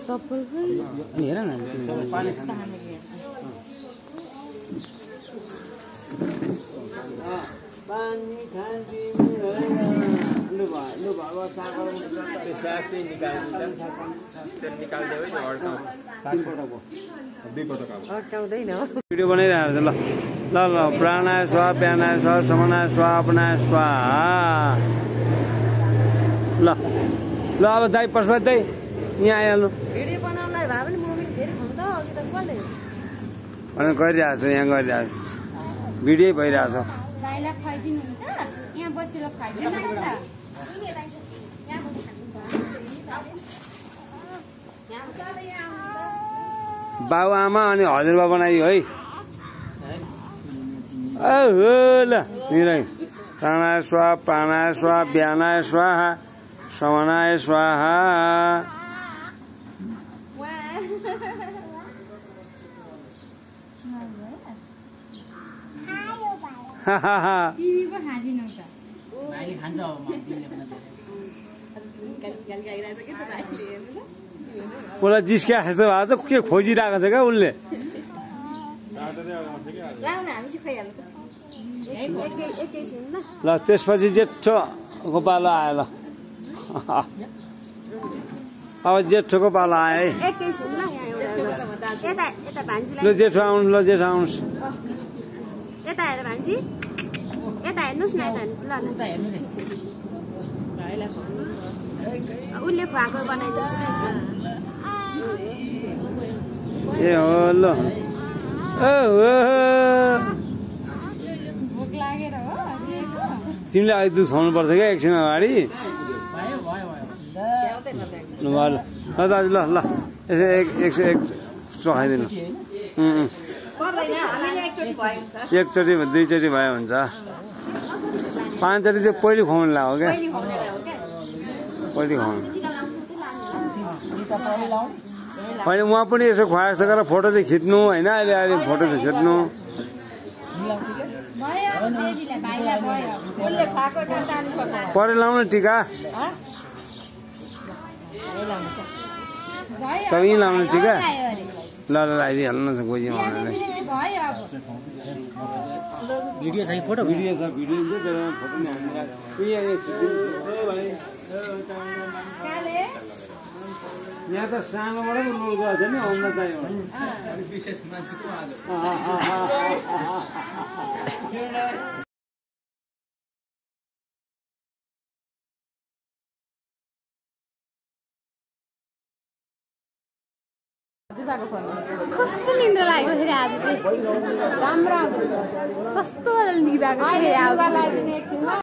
चप्पल हेर न पानी खान्छु लु बाबा सागर सासै निकाल्दिन्छ त्यो निकाल्दै हो नि अड्काउँछ अट्काउँदैन भिडियो बनाइरहेको छ ल ल प्राणाय स्वाहा प्यानाय स्वाहा समनाय स्वाहा अपनाय स्वाहा ल ल अब दाइ पशुपति दाइ यहाँ आइहाल्नु भिडियो बनाउनलाई भए पनि मम्मीले फेरि खाउँ त अघि त कसले भनेर गरिरहेको छ यहाँ गरिरहेको छ भिडियो भइरहेको छ दाइलाई खुवाइदिनुहुन्छ यहाँ बसेर खुवाइदिनुहुन्छ बाबु आमा अनि हजुरबा बनाइयो है ल प्राणाय स्वाहा प्राणाय स्वाहा व्यानाय स्वाहा समनाय स्वाहा टिभी पो खाँदिनौ त भाइले खान्छ अब उसलाई जिस्किया जस्तो भएको छ के खोजिरहेको छ क्या उसले ल त्यसपछि जेठोको पालो आयो ल अब जेठोको पालो आयो है ल जेठो आउनु ल जेठो आउनुहोस् यता हेर भान्जी यता हेर्नुहोस् न यता हेर्नुहोस् ल उसले खुवाएको बनाइदिन्छ ए हो ल भोक लागेर हो तिमीले अहिले दुध खुवाउनु पर्छ क्या एकछिन अगाडि ल दाजु ल ल यसो एक चखाइदिनु एकचोटि दुईचोटि भयो हुन्छ पाँचचोटि चाहिँ पहिलो खुवाउनु लाग्यो क्या पहिलो खुवाउनु होइन उहाँ पनि यसो खुवाए जस्तो गरेर फोटो चाहिँ खिच्नु होइन अहिले अहिले फोटो चाहिँ खिच्नु परे लाउनु टिका तपाईँ लाउनु टिका ल ल आइदिइहाल्नु न गोजी भिडियो छ कि फोटो भिडियो छ भिडियो फोटो यहाँ त सानोबाट पो रोल गएको छ नि आउन चाहिँ विशेष मान्छेको कस्तो निन्द्रा लाग्यो फेरि आज चाहिँ राम्रो कस्तो निद्रा